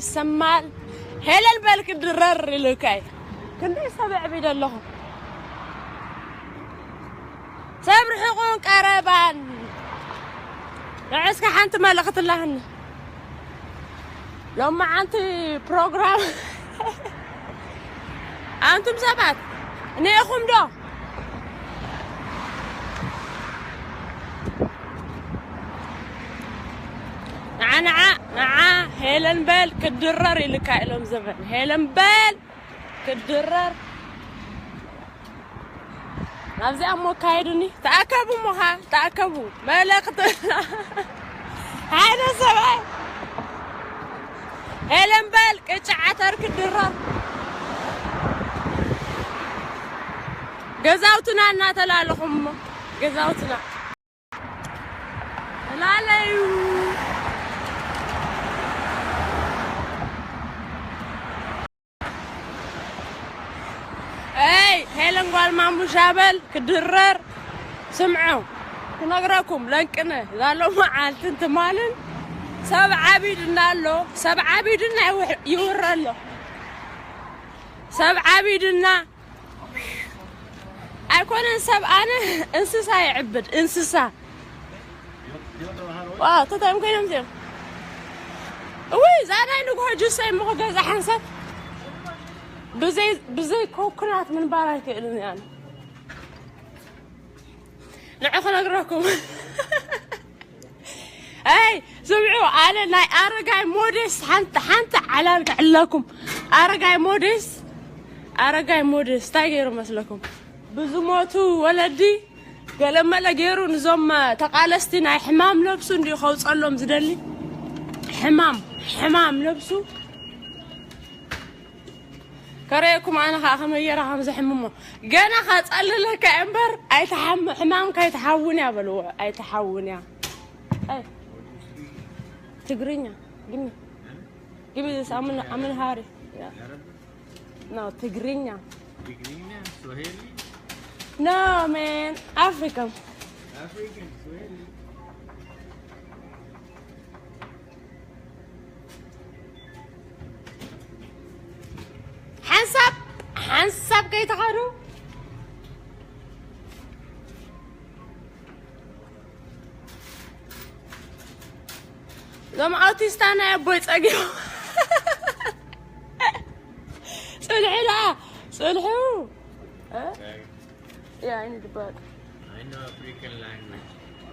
ይሰማል። ሄለን በል ክድረር ኢሉካ እዩ። ክንደይ ሰብ ኣዕቢደ ኣለኹ። ሰብ ርሑቕን ቀረባን። ንዑ እስከ ሓንቲ መልእኽቲ ላህኒ። ሎማዓንቲ ፕሮግራም ኣንቱም ሰባት እኒኤኹም ዶ? ንዓ ንዓ ንዓ ሄለን በል ክድረር ኢልካ ኢሎም ዘበን ሄለን በል ክድረር ናብዚኣ እሞ ኣካየዱኒ። ተኣከቡ እሞኻ ተኣከቡ። መልእኽቲ ሓደ ሰብኣይ ሄለን በል ቅጫ ዓተር ክድረር ገዛውትና እናተላለኹም እሞ ገዛውትና ተላለዩ። ኣይ ሄለን ጓል ማሙሻ በል ክድረር። ስምዑ ክነግረኩም ለንቅነ ዛሎ መዓልትን ትማልን ሰብ ዓቢድና ኣሎ። ሰብ ዓቢድና ይውሕ- ይውረ ኣሎ። ሰብ ዓቢድና ኣይኮነን ሰብ ኣነ እንስሳ ይዕብድ እንስሳ። ዋው ተታይም ኮይኖም እዚኦም። እውይ እዛ ናይ ንግሆ ጁሰይ እሞ ክገዛ ሓንሳብ ብዘይ ብዘይ ኮኩናት ምንባር ኣይክእልን እየ ኣነ። ንዑ ክነግረኩም ኣይ ስምዑ ኣነ ናይ ኣረጋይ ሞዴስ ሓንቲ ሓንቲ ዓላል ክዕለኩም ኣረጋይ ሞዴስ ኣረጋይ ሞዴስ እንታይ ገይሩ መስለኩም ብዝሞቱ ወለዲ ገለመለ ገይሩ ንዞም ተቃለስቲ ናይ ሕማም ነብሱ እንዲዩ ከውፀሎም ዝደሊ ሕማም ሕማም ነብሱ ከረየኩም ኣነ ከዓ ከመይ ገይረ ከም ዘሕምሞ ገና ከፀልለካ እምበር ኣይትሓም ሕማምካ ኣይትሓውን እያ በልዎ ኣይትሓውን እያ ኣይ ትግርኛ ግሚ ግሚ ሳምን ኣምን ሃሪ ያ no ትግርኛ Tigrinya, Swahili, no man African African, Swahili. ሓንሳብ ሓንሳብ ከይተኸዱ እዞም ኣውቲስታ ናይ ኣቦይ ፀጊቦም ፅልሒ ደኣ ፅልሑ Yeah, I need the book. I know African language.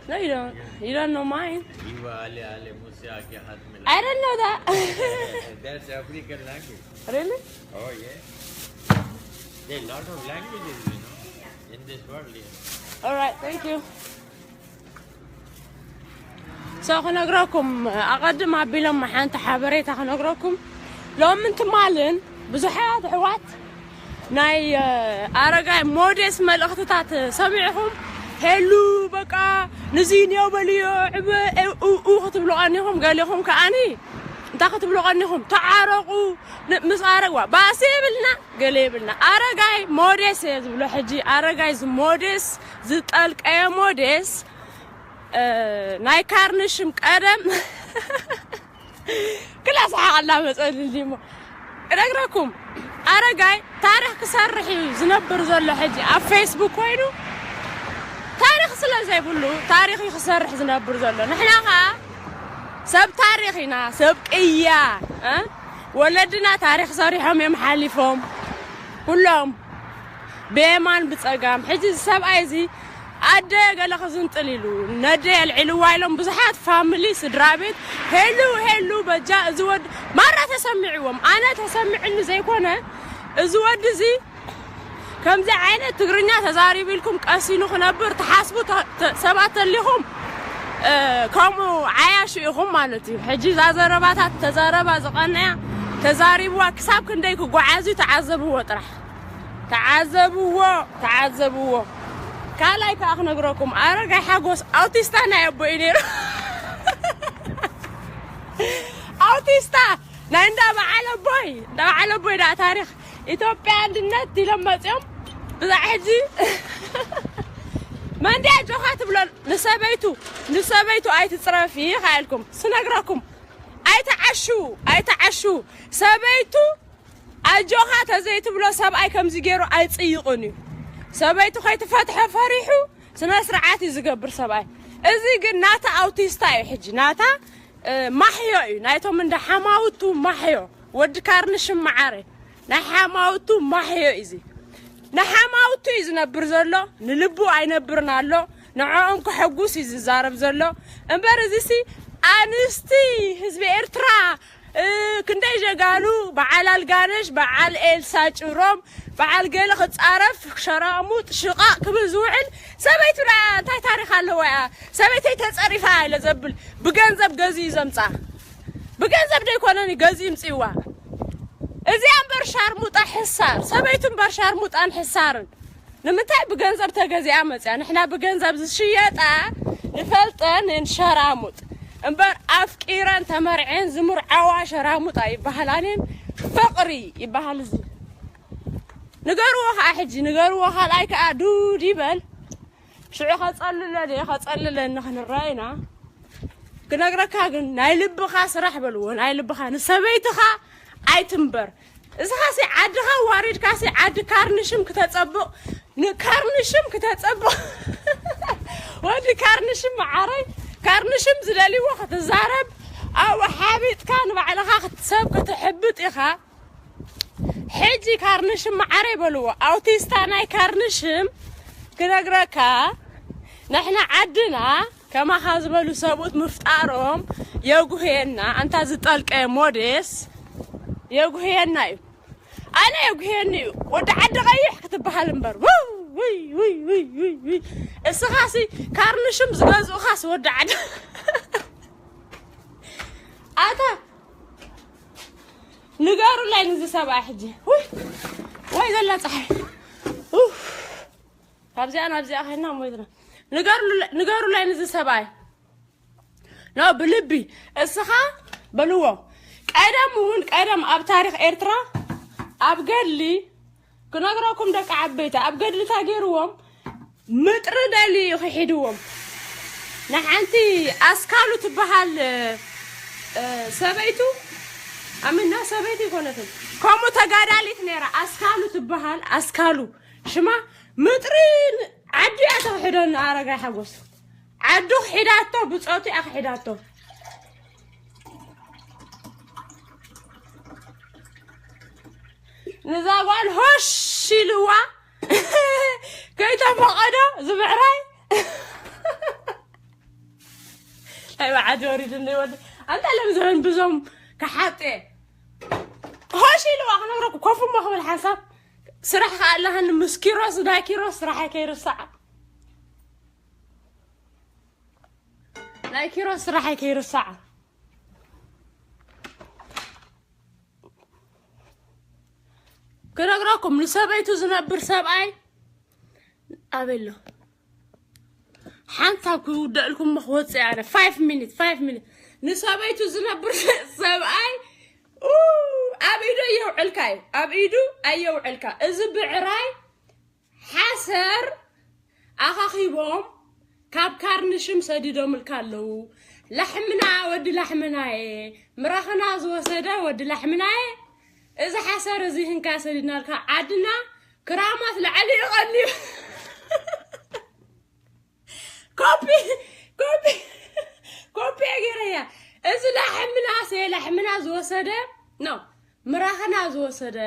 No, you don't. You don't know mine. Iwa ale ale musi ake hatmela. I don't know that. That's African language. Really? Oh yeah. There are a lot of languages, you know, in this world. Yeah. All right, thank you. So ክነግረኩም ኣቐድም ኣቢሎም ሓንቲ ሓበሬታ ክነግረኩም ሎምን ትማልን ብዙሓት ኣሕዋት ናይ ኣረጋይ ሞዴስ መልእኽትታት ሰሚዕኹም ሄሉ በቃ ንዚ ኔው በልዮ ዕበ ኡ ክትብሉ ቀኒኹም ገሊኹም ከኣኒ እንታይ ክትብሉ ቀኒኹም ተዓረቑ ምስ ኣረግዋ ባእሲ ይብልና ገለ ይብልና ኣረጋይ ሞዴስ እየ ዝብሎ ሕጂ ኣረጋይ ዝሞዴስ ዝጠልቀየ ሞዴስ ናይ ካርንሽም ቀደም ክላ ሰሓቕ ኣላ መፀልሊ እሞ እነግረኩም ኣረጋይ ታሪክ ክሰርሕ እዩ ዝነብር ዘሎ ሕጂ ኣብ ፌስቡክ ኮይኑ ታሪክ ስለ ዘይብሉ ታሪክ እዩ ክሰርሕ ዝነብር ዘሎ ንሕና ከዓ ሰብ ታሪክ ኢና ሰብ ቅያ እ? ወለድና ታሪክ ሰሪሖም እዮም ሓሊፎም ኩሎም ብየማን ብፀጋም ሕጂ እዚ ሰብኣይ እዚ ኣደ ገለ ክዝንጥል ኢሉ ነደ የልዒልዋ ኢሎም ብዙሓት ፋምሊ ስድራ ቤት ሄሉ ሄሉ በጃ እዚ ወዲ ማራ ተሰሚዕዎም ኣነ ተሰሚዕኒ ዘይኮነ እዚ ወዲ እዚ ከምዚ ዓይነት ትግርኛ ተዛሪቡ ኢልኩም ቀሲኑ ክነብር ትሓስቡ ሰባት ተሊኹም ከምኡ ዓያሹ ኢኹም ማለት እዩ ሕጂ እዛ ዘረባታት ተዛረባ ዝቐነያ ተዛሪብዋ ክሳብ ክንደይ ክጓዓዝ እዩ ተዓዘብዎ ጥራሕ ተዓዘብዎ ተዓዘብዎ ካልኣይ ከዓ ክነግረኩም ኣረጋይ ሓጎስ ኣውቲስታ ናይ ኣቦ እዩ ነይሩ ኣውቲስታ ናይ እንዳ በዓል ኣቦይ እንዳ በዓል ኣቦይ ዳ ታሪክ ኢትዮጵያ ኣንድነት ኢሎም መፅኦም ብዛ ሕጂ መንዲ ኣጆኻ ትብሎ ንሰበይቱ ንሰበይቱ ኣይትፅረፊ ኢኻ ኢልኩም ስነግረኩም ኣይትዓ ኣይትዓሹ፣ ኣይትዓሹ። ሰበይቱ ኣጆኻ ተዘይትብሎ ሰብኣይ ከምዚ ገይሩ ኣይጽይቕን እዩ። ሰበይቱ ከይትፈትሖ ፈሪሑ ስነ ስርዓት እዩ ዝገብር ሰብኣይ። እዚ ግን ናታ ኣውቲስታ እዩ። ሕጂ ናታ ማሕዮ እዩ፣ ናይቶም እንደ ሓማውቱ ማሕዮ። ወዲ ካርንሽም መዓረ ናይ ሓማውቱ ማሕዮ እዩ። እዚ ንሓማውቱ እዩ ዝነብር ዘሎ፣ ንልቡ ኣይነብርን ኣሎ። ንዕኦም ከሐጉስ እዩ ዝዛረብ ዘሎ እምበር፣ እዚሲ ኣንስቲ ህዝቢ ኤርትራ ክንደይ ጀጋኑ፣ በዓል ኣልጋነሽ፣ በዓል ኤልሳ ጭሮም፣ በዓል ገለ ክጻረፍ ሸራሙጥ ሽቓቕ ክብል ዝውዕል ሰበይቱ ደኣ እንታይ ታሪኽ ኣለዋ እያ? ሰበይተይ ተጸሪፋ ኢለ ዘብል ብገንዘብ ገዚኡ ዘምጻ፣ ብገንዘብ ደይኮነን ገዚኡ ምጽዋ። እዚኣ እምበር ሻርሙጣ ሕሳር፣ ሰበይቱ እምበር ሻርሙጣን ሕሳርን። ንምንታይ ብገንዘብ ተገዚኣ መጽያ? ንሕና ብገንዘብ ዝሽየጣ ንፈልጠን ሸራሙጥ እምበር፣ ኣፍቂረን ተመርዐን ዝምርዓዋ ሸራሙጣ ይበሃላንን፣ ፍቕሪ ይበሃል እዚ። ንገርዎ ከዓ ሕጂ፣ ንገርዎ ካልኣይ ከዓ ዱድ ይበል። ሽዑ ከጸልለ ድየ ከጸልለኒ ክንረአ ኢና። ክነግረካ ግን ናይ ልብኻ ስራሕ በልዎ፣ ናይ ልብኻ ንሰበይትኻ ኣይትንበር። እስኻ ሲ ዓድኻ ዋሪድካ ሲ ዓዲ ካርንሽም ክተጸብቕ፣ ንካርንሽም ክተጸብቕ። ወዲ ካርንሽም መዓረይ፣ ካርንሽም ዝደልይዎ ክትዛረብ፣ ኣብኡ ሓቢጥካ ንባዕልኻ ክትሰብ ክትሕብጥ ኢኻ። ሕጂ ካርንሽም መዓረይ በልዎ፣ ኣውቲስታ ናይ ካርንሽም ክነግረካ፣ ንሕና ዓድና ከማኻ ዝበሉ ሰብኡት ምፍጣሮም የጉህየና። ኣንታ ዝጠልቀ ሞዴስ የጉህየና እዩ። ኣነ የጉህየኒ እዩ። ወዲ ዓዲ ቀይሕ ክትበሃል እምበር። ውይ፣ ውይ፣ ውይ፣ ውይ፣ ውይ፣ ውይ። እስኻሲ ካርንሽም ዝገዝኡኻስ ወዲ ዓዲ። ኣታ ንገሩላይ ንዚ ሰብኣይ ሕጂ። ውይ፣ ወይ ዘላ ፀሓይ። ኡፍ። ካብዚኣ ናብዚኣ ኸይድና ሞይትና። ንገሩሉ-፣ ንገሩላይ ንዚ ሰብኣይ። ኖ፣ ብልቢ። እስኻ በልዎ። ቀደም እውን፣ ቀደም ኣብ ታሪኽ ኤርትራ፣ ኣብ ገድሊ፣ ክነግረኩም ደቂ ዓበይቲ፣ ኣብ ገድሊ እንታይ ገይርዎም? ምጥሪ ደልዩ ክሒድዎም። ንሓንቲ ኣስካሉ ትበሃል፣ እ፣ እ፣ ሰበይቱ፣ ኣሚና ሰበይቲ ኣይኮነትን። ከምኡ ተጋዳሊት ነይራ፣ ኣስካሉ ትበሃል፣ ኣስካሉ። ሽማ ምጥሪ ን-፣ ዓዲ እያ ተኽሕዶ ንኣረጋይ ሓጎስ። ዓዱ ክሒዳቶ፣ ብጾቱ እያ ክሒዳቶ። ንዛ ጓል ሆሽ ኢልዋ፣ ከይተፈቐዶ ዝብዕራይ። ኣይ፣ ብዓዲ ወሪድኒ ወዲ። ኣንታ ለም ዝህን ብዞም ከሓጤ። ሆሽ ኢልዋ ክነግረኩ፣ ኮፍ እሞ ክብል ሓንሳብ። ስራሕ ከኣ ኣለሃኒ ምስ ኪሮስ፣ ናይ ኪሮስ ስራሐይ ከይርሳዕ። ናይ ኪሮስ ስራሐይ ከይርሳዕ። ክነግረኩም፣ ንሰበይቱ ዝነብር ሰብኣይ ኣበሎ። ሓንሳብ ክውደእልኩም እሞ ክወፅእ ኣነ። ፋይቭ ሚኒት፣ ፋይቭ ሚኒት። ንሰበይቱ ዝነብር ሰብኣይ፣ ኡ፣ ኣብ ኢዱ ኣየውዕልካ እዩ። ኣብ ኢዱ ኣየውዕልካ። እዚ ብዕራይ ሓሰር ኣኻኺቦም ካብ ካርንሽም ሰዲዶምልካ ኣለዉ። ላሕምና፣ ወዲ ላሕምናየ፣ ምራኽና ዝወሰደ ወዲ ላሕምናየ፣ እዚ ሓሰር እዚ ህንካ ሰዲድናልካ ዓድና ክራማት ላዕሊ ይቐልዩ። ኮፒ፣ ኮፒ፣ ኮፒ ገይረያ። እዚ ላሕምና ሰ፣ ላሕምና ዝወሰደ፣ ኖ፣ ምራኽና ዝወሰደ፣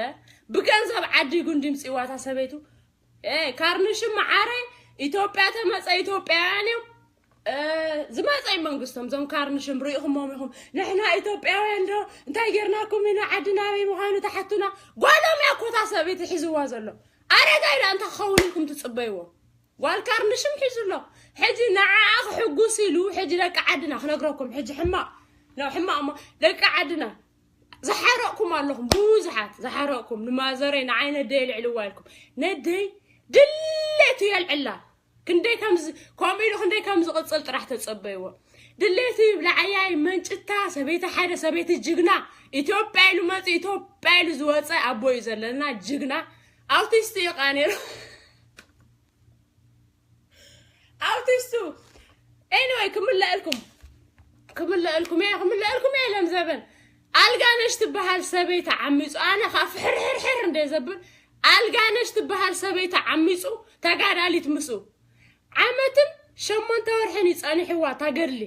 ብገንዘብ ዓዲጉ እንዲምጽዋታ ሰበይቱ። ኤ፣ ካርንሽም መዓረይ፣ ኢትዮጵያ ተመጸ፣ ኢትዮጵያውያን እዮም። እ፣ ዝመጸ እዩ መንግስቶም፣ እዞም ካርንሽም ርኢኹሞም ኢኹም። ንሕና ኢትዮጵያውያን ዶ እንታይ ጌርናኩም ኢና? ዓዲ ናበይ ምዃኑ ተሓቱና። ጓሎም እያ ኮታ ሰበይቲ ሒዝዋ ዘሎ። ኣረጋይ ደኣ እንታይ ክኸውን ኢልኩም ትጽበይዎ? ጓል ካርንሽም ሒዙ ኣሎ። ሕጂ ንዓኣ ክሕጉስ ኢሉ፣ ሕጂ ደቂ ዓድና ክነግረኩም፣ ሕጂ ሕማቕ፣ ኖ፣ ሕማቕ እሞ፣ ደቂ ዓድና ዝሓረቕኩም ኣለኹም፣ ብዙሓት ዝሓረቕኩም፣ ንማዘረይ ንዓይ ነደይ የልዕልዋ ኢልኩም። ነደይ ድሌቱ የልዕላ። ክንደይ ከም ዝ-፣ ከምኡ ኢሉ ክንደይ ከም ዝቕጽል ጥራሕ ተጸበይዎ። ድሌቱ ይብላዓያይ መንጭታ፣ ሰበይቲ ሓደ፣ ሰበይቲ ጅግና፣ ኢትዮጵያ ኢሉ መጽ-፣ ኢትዮጵያ ኢሉ ዝወጸ ኣቦ እዩ ዘለና፣ ጅግና። ኣውቲስት እዩ ቃ ነይሩ። ኣውቲስቱ። ኤኒወይ፣ ክምለአልኩም። ክምለአልኩም እየ፣ ክምለአልኩም እየ፣ ለም ዘበን። ኣልጋነሽ ትበሃል ሰበይቲ ዓሚፁ፣ ኣነ ኸዓ ፍሕርሕርሕር እንደ ዘብል፣ ኣልጋነሽ ትበሃል ሰበይቲ ዓሚፁ፣ ተጋዳሊት ምስኡ ዓመትን ሸሞንተ ወርሕን ይፀንሕዋ ታገድሊ።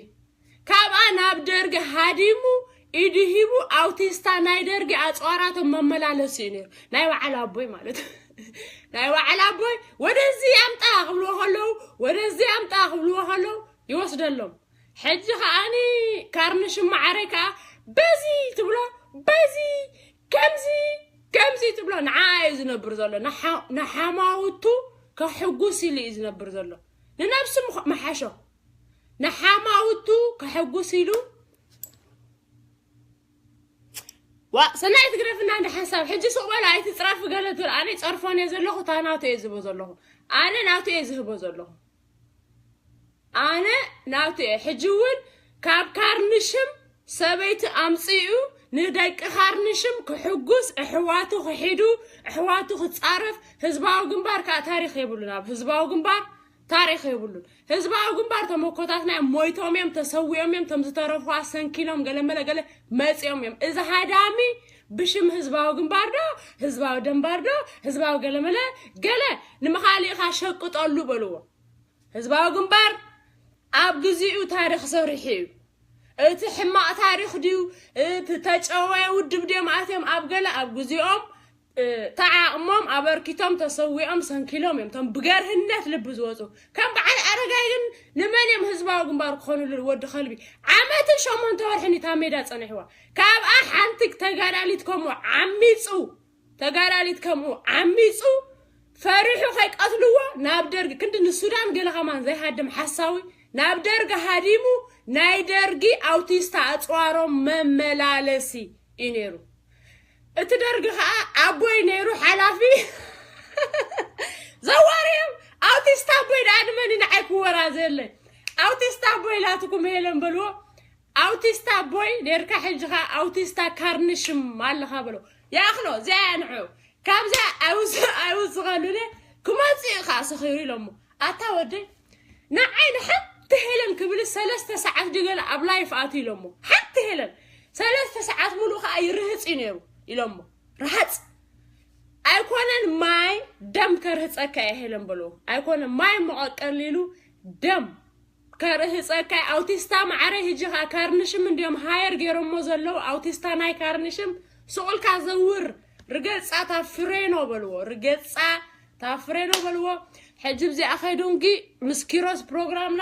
ካብኣ ናብ ደርጊ ሃዲሙ ኢዱ ሂቡ ኣውቲስታ ናይ ደርጊ ኣፅዋራቶም መመላለሲ እዩ ነይሩ። ናይ በዓል ኣቦይ ማለት ናይ በዓል ኣቦይ ወደዚ ኣምጣ ክብልዎ ከለዉ ወደዚ ኣምጣ ክብልዎ ከለዉ ይወስደሎም። ሕጂ ከዓኒ ካርንሽም ማዕረ ከኣ በዚ ትብሎ በዚ ከምዚ ከምዚ ትብሎ ንዓ እዩ ዝነብር ዘሎ። ንሓ- ንሓማውቱ ከሕጉስ ኢሉ እዩ ዝነብር ዘሎ። ንነብሱ ምኽ- መሓሾ ንሓማውቱ ከሕጉስ ኢሉ ዋ ሰናይ ትግረፍና እንደ ሓሳብ ሕጂ ሱቕ በላ ኣይትፅረፊ ገለ ትብል ኣነ ፀርፎን እየ ዘለኹ እታ ናቱ እየ ዝህቦ ዘለኹ ኣነ ናቱ እየ ዝህቦ ዘለኹ ኣነ ናቱ እየ ሕጂ እውን ካብ ካርንሽም ሰበይቲ ኣምፅኡ ንደቂ ካርንሽም ክሕጉስ እሕዋቱ ክሒዱ እሕዋቱ ክፃረፍ ህዝባዊ ግንባር ከዓ ታሪክ የብሉን ኣብ ህዝባዊ ግንባር ታሪክ የብሉን ህዝባዊ ግንባር ተመኮታትና እዮም ሞይቶም እዮም ተሰዊኦም እዮም ተም ዝተረፉ ኣሰንኪሎም ገለመለ ገለ መፂኦም እዮም እዚ ሃዳሚ ብሽም ህዝባዊ ግንባር ዶ ህዝባዊ ደንባር ዶ ህዝባዊ ገለመለ ገለ ንምኻሊእኻ ሸቅጠሉ በልዎ ህዝባዊ ግንባር ኣብ ግዚኡ ታሪክ ሰሪሑ እዩ እቲ ሕማቅ ታሪክ ድዩ እቲ ተጨወየ ውድብ ድዮም ኣትዮም ኣብ ገለ ኣብ ግዚኦም ተዓቕሞም ኣበርኪቶም ተሰዊኦም ሰንኪሎም እዮም ቶም ብገርህነት ልቢ ዝወፁ ከም በዓል ኣረጋይ ግን ንመን እዮም ህዝባዊ ግንባር ክኾኑሉ ወዲ ከልቢ ዓመትን ሸሞንተ ወርሕን እታ ሜዳ ፀኒሕዋ ካብኣ ሓንቲ ተጋዳሊት ከምኡ ዓሚፁ ተጋዳሊት ከምኡ ዓሚፁ ፈሪሑ ከይቀትልዎ ናብ ደርጊ ክንዲ ንሱዳን ገለ ከማን ዘይሃድም ሓሳዊ ናብ ደርጊ ሃዲሙ ናይ ደርጊ ኣውቲስታ ኣፅዋሮም መመላለሲ እዩ ነይሩ እቲ ደርጊ ከዓ ኣቦይ ነይሩ ሓላፊ ዘዋርዮም ኣውቲስታ ኣቦይ ደኣ ንመን ንዓይ ክወራ ዘለ ኣውቲስታ ኣቦይ ላትኩም ሄለን በልዎ ኣውቲስታ ኣቦይ ነርካ ሕጂ ከዓ ኣውቲስታ ካርንሽም ኣለካ በሎ ይኣኽሎ እዚኣ እያ ንዑ ካብዚኣ ኣይውስኸሉለ ክመፅእ ከዓ ሰኺሩ ኢሎሞ ኣታ ወደይ ንዓይ ንሓንቲ ሄለን ክብል ሰለስተ ሰዓት ድገለ ኣብ ላይፍ ኣት ኢሎሞ ሓንቲ ሄለን ሰለስተ ሰዓት ሙሉእ ከዓ ይርህፅ እዩ ነይሩ ኢሎሞ ረሃፅ ኣይኮነን ማይ ደም ከርህፀካ እየ ሄለን በልዎ ኣይኮነን ማይ መቐቀል ኢሉ ደም ከርህፀካ ኣውቲስታ ማዕረ ህጂ ከዓ ካርንሽም እንዲዮም ሃየር ገይሮሞ ዘለዉ ኣውቲስታ ናይ ካርንሽም ሱቕ ኢልካ ዘውር ርገፃ ታፍሬኖ በልዎ ርገፃ ታፍሬኖ በልዎ ሕጂ ብዚኣ ከይዶንጊ ምስ ኪሮስ ፕሮግራምና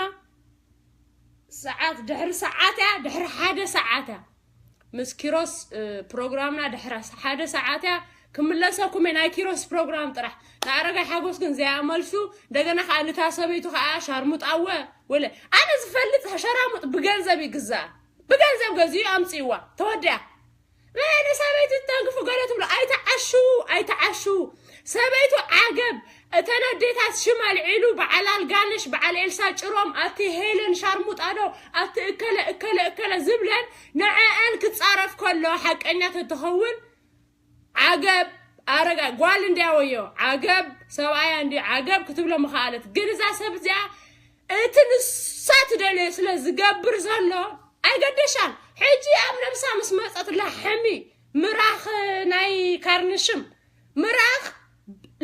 ሰዓት ድሕሪ ሰዓት እያ ድሕሪ ሓደ ሰዓት እያ ምስ ኪሮስ ፕሮግራምና ድሕሪ ሓደ ሰዓት እያ ክምለሰኩም እየ ናይ ኪሮስ ፕሮግራም ጥራሕ ንኣረጋይ ሓጎስ ግን ዘያመልሱ እንደገና ከዓ ንታ ሰበይቱ ከዓ ሻርሙጣወ ወለ ኣነ ዝፈልጥ ሸራሙጥ ብገንዘብ ይግዛእ ብገንዘብ ገዚኡ ኣምፅእዋ ተወዲያ ንሰበይቱ ተንክፉ ገለ ትብሎ ኣይተዓሹ ኣይተዓሹ ሰበይቱ ዓገብ እተን ኣዴታት ሽም ኣልዒሉ በዓል ኣልጋነሽ በዓል ኤልሳ ጭሮም ኣቲ ሄለን ሻርሙጣዶ ኣቲ እከለ እከለ እከለ ዝብለን ንዐአን ክፃረፍ ከሎ ሓቀኛ ተትኸውን ዓገብ ኣረጋ ጓል እንዲያ ወዮ ዓገብ ሰብኣያ እንዲ ዓገብ ክትብሎ ምኸኣለት ግን እዛ ሰብ እዚኣ እቲ ንሳ ትደልዮ ስለ ዝገብር ዘሎ ኣይገደሻን ሕጂ ኣብ ነብሳ ምስ መፀት ላሕሚ ምራኽ ናይ ካርንሽም ምራኽ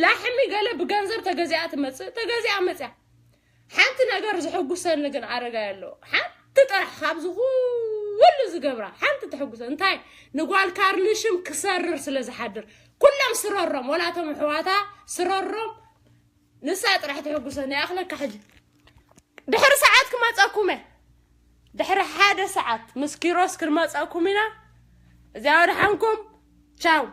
ላሕሚ ገለ ብገንዘብ ተገዚኣ ትመፅእ ተገዚኣ መፅያ ሓንቲ ነገር ዝሕጉሰኒ ግን ኣረጋይ ኣሎ ሓንቲ ጥራሕ ካብዚ ኩሉ ዝገብራ ሓንቲ ትሕጉሰ እንታይ ንጓል ካርንሽም ክሰርር ስለ ዝሓድር ኩሎም ስረሮም ወላቶም ኣሕዋታ ስረሮም ንሳ ጥራሕ ትሕጉሰኒ ይኣኽለካ ሕጂ ድሕሪ ሰዓት ክመፀኩም እየ ድሕሪ ሓደ ሰዓት ምስ ኪሮስ ክንመፀኩም ኢና እዚኣ ወድሓንኩም ቻው